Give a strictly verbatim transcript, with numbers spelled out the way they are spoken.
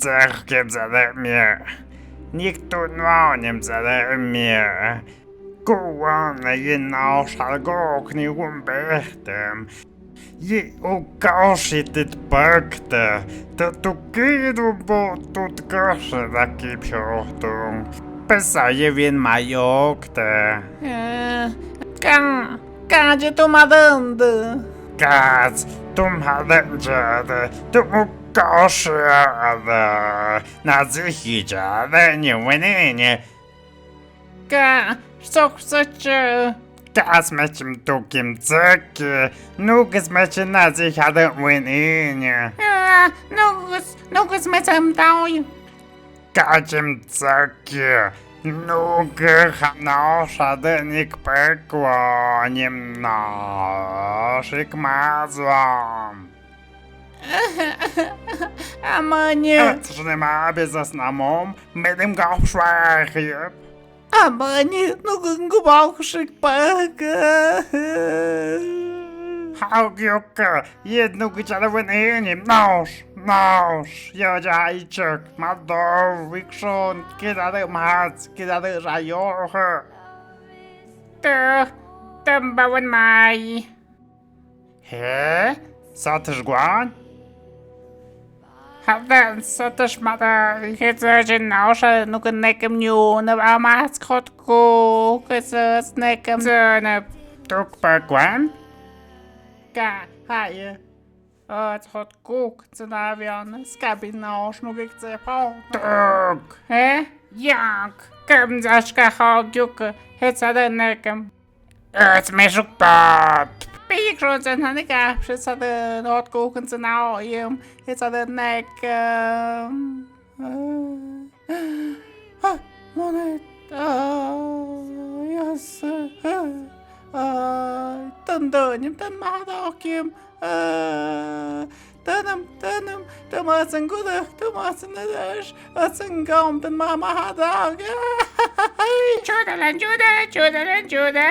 Tsek ke zade mie. Nik tu no nim zade mie. Kuwan na yin nau shal gok ni wun behtem. Yi u kao shitit bakte. Te tu ki du bo tu tkashe da ki pyo tung. Pesa ye win ma yok te. Ka, ka je tu ma dende. Kats, tu ma dende, tu u kao shia da. Na zi hi ja da ni wene ni. Ka, sok sa che. Kas me chim tu kim tsaki. Nukis me chim na zi ha da wene ni. Nukis, nukis me chim tao. Ka chim tsaki. Nukis ha no sa da nik pe kwa nim no. Shik ma zwan. Amani. Tsine ma bezas na mom. Medim ga shwa khip. Amani, nukis ngu ba shik pa ka. Hau yok. Yet nukis cha da wene ni. Nos, nos. Yo ja i chek. Ma do wik shon. Kida de mat. Kida de ra yo ha. Te, tamba wan mai. He? Satish gwan? Hadan satish mata, he zajin nausha nuka nekem nyu, na amas khot ku, ke zas nekem zane. Tuk pa gwan? Ka, ha ye. Ot hot kuk, zanavian, skabi naush nuka ke zepau. Tuk. He? Yak, kem zashka ha gyuk, he zade nekem. Ets me shuk pat. Pik ron zan hani ka, shi zade not ku kan zan ao yum, he zade nek, um, uh, ha, monet, uh, yes, uh, uh, tan do, nim tan ma da ok yum, uh, Tanam, tanam, tama sangkuda, tama sanadash, asangam, tan mama hadag. Chudalan chuda, chudalan chuda.